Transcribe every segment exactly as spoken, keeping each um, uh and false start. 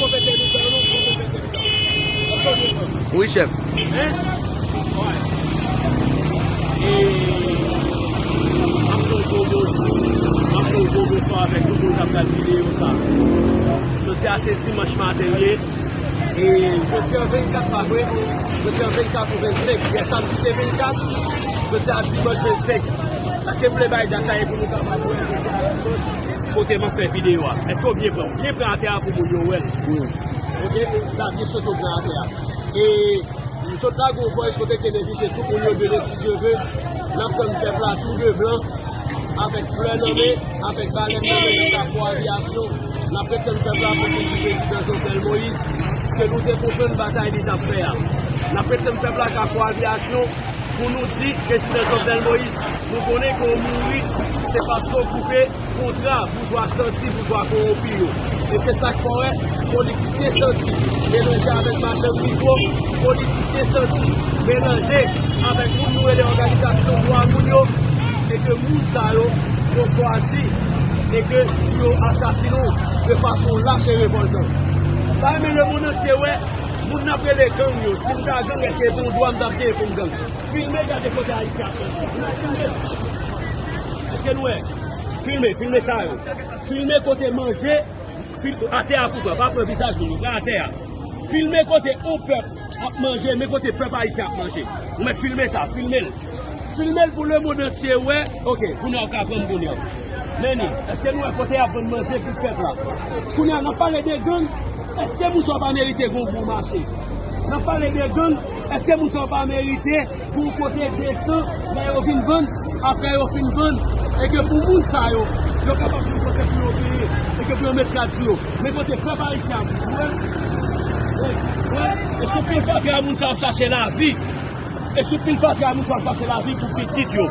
Fè sèvis ba nou, fè sèvis ba nou. Èske w byen pran? Wi, chèf. Hein? Wi. E m ap sonje w bonjou. M ap sonje w bonswa avèk tout moun k ap gad videyo sa. Jodi a se dimanch maten l ye. E jodi a vennkat, pa vre? Jodi a vennkat ou vennsenk. Yè samdi se vennkat. Jodi a dimanch vennsenk. Èske m vle bay dat la e pou nou kapab wè jodi a dimanch kote m ap fè videyo a? Èske w byen pran? Byen pran atè a pou moun yo wè l. Wi. Oke? Tabli soto gran atè a. E m sot lage yon voice kote ke m envite tout moun yo demen, si Dye ve. N ap tann pèp la tou de blan, avèk flè nan men, avèk balèn nan men nan Kafou Aviyasyon. N ap ret tann pèp la pou vin di prezidan Jovenel Moïse ke nou te konprann batay li t ap fè a. N ap ret tann pèp la Kafou Aviyasyon pou nou di prezidan Jovenel Moïse, nou konnen ke w mouri, se paske w koupe kontra boujwa santi, boujwa kowonpi yo. E se sa k fè w wè politisyen santi melanje avèk machann mikwo, politisyen santi melanje avèk moun nou rele òganizasyon dwa moun yo, e ke moun sa yo, yo chwazi, e ke yo asasinen w de fason lach e revòltan. M ta renmen lemonn antye wè moun n ap rele gang yo. Si m ta gang, èske se yon dwa m t ap genyen pou m gang? Filme, gade kote Ayisyen ap manje. Filme. Èske nou wè? Filme, filme sa yo. Filme kote manje, fil-, atè a pou pran, pa pran vizaj moun yo, pran atè a. Filme kote yon pèp ap manje, men kote pèp ayisyen ap manje. Ou mèt filme sa, filme l. Filme l pou lemonn antye wè. Oke, kounye a w ka pran m kounye a. Men ni, èske nou wè kote y ap vann manje pou pèp la? Kounye a, n ap pale de gang, èske moun sa yo pa merite gen yon bon mache? N ap pale de gang, èske moun sa yo pa merite pou yon kote desan, lè yo vin vann, apre yo fin vann, e ke pou moun sa yo, yo kapab jwenn kote pou yo peye, e ke pou yo met rad sou yo. Men kote pèp ayisyen ap viv, wè, wè, wè, e sou pil fatra moun sa ap chache lavi. E sou pil fatra moun sa ap chache lavi pou pitit yo.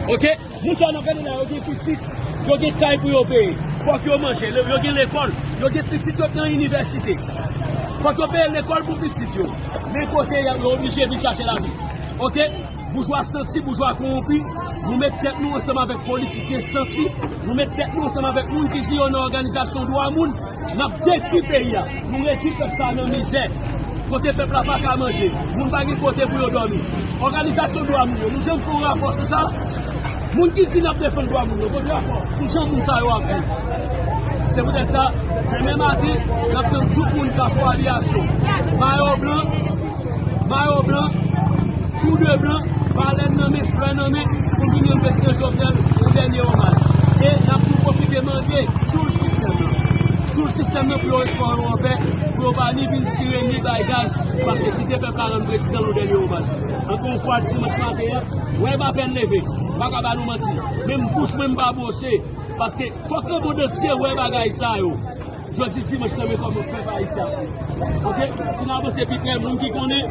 Oke? Moun sa n ap gade la, yo gen pitit, yo gen kay pou yo peye. Fòk yo manje, yo gen lekòl, yo gen pitit yo nan inivèsite. Fòk yo peye lekòl pou pitit yo. Men kote y ap, yo oblije vin chache lavi. Oke? Boujwa santi, boujwa kowonpi, nou met tèt nou ansanm avèk politisyen santi, nou met tèt nou ansanm avèk moun ki di yo nan òganizasyon dwa moun, n ap detwi peyi a, nou redwi pèp sa a nan mizè, kote pèp la pa ka manje, moun pa gen kote pou yo dòmi. Òganizasyon dwa moun yo, nou janm fè yon rapò sou sa? Moun ki di n ap defann dwa moun yo, kote rapò sou jan moun sa yo ap viv? Se poutèt sa, demen maten, n ap tann tout moun Kafou Aviyasyon, mayo blan, mayo blan, tou de blan, balèn nan men, flè nan men, pou vin rann prezidan Jovenel yon dènye omaj. E n ap tou pwofite mande Joul sistèm nan, Joul sistèm nan pou yo ret kò yo anpè, pou yo pa ni vin tire ni bay gaz, paske kite pèp la rann prezidan l yon dènye omaj. Ankò yon fwa, dimanch maten an, wè m apèn leve, m pa ka ba nou manti, menm bouch mwen m pa bwose, paske fòk lemonn antye wè bagay sa yo. Jodi dimanch nan men kòman pèp ayisyen ap viv. Oke? Si n avanse pi prè, moun ki konnen,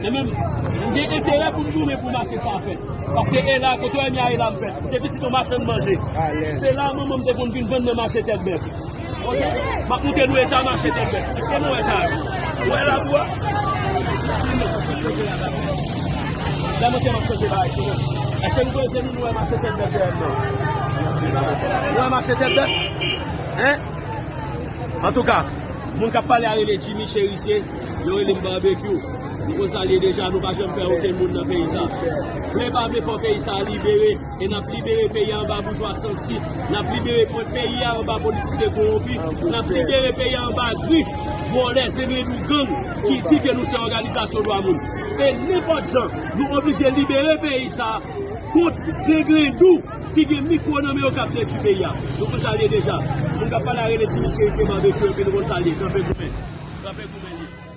men menm, m gen enterè pou m goumen pou mache sa fèt. Paske e la, kote w wè m ye a, e la m fèt. Se pitit yon machann manje. Se la manman m te konn vin vann nan mache Tèt Bèf. Oke? M ap montre nou eta mache Tèt Bèf. Èske nou wè sa? Ou wè labou a? Lè m montre m ap chanje bagay sou nou. Èske nou konnen se nou, nou wè mache Tèt Bèf dèyè m nan? Ou wè mache Tèt Bèf? Hein? Antouka, moun k ap pale a rele Jimmy Chérisier, yo rele m Barbecue. Nou konn sa l ye deja, nou pa janm pè okenn moun nan peyi sa. Vle pa vle, fò peyi sa libere, e n ap libere peyi a anba boujwa santi, n ap libere po-, peyi a anba politisyen kowonpi, n ap libere peyi a anba grif vòlè, zenglendou, gang ki di ke nou se òganizasyon dwa moun. E nenpòt jan, nou oblije libere peyi sa kont zenglendou ki gen mikwo nan men yo k ap detwi peyi a. Nou konn sa l ye deja. Moun k ap pale a rele Jimmy Chérisier, Barbecue, epi nou konn sa l ye. Kanpe goumen. Kanpe goumen li.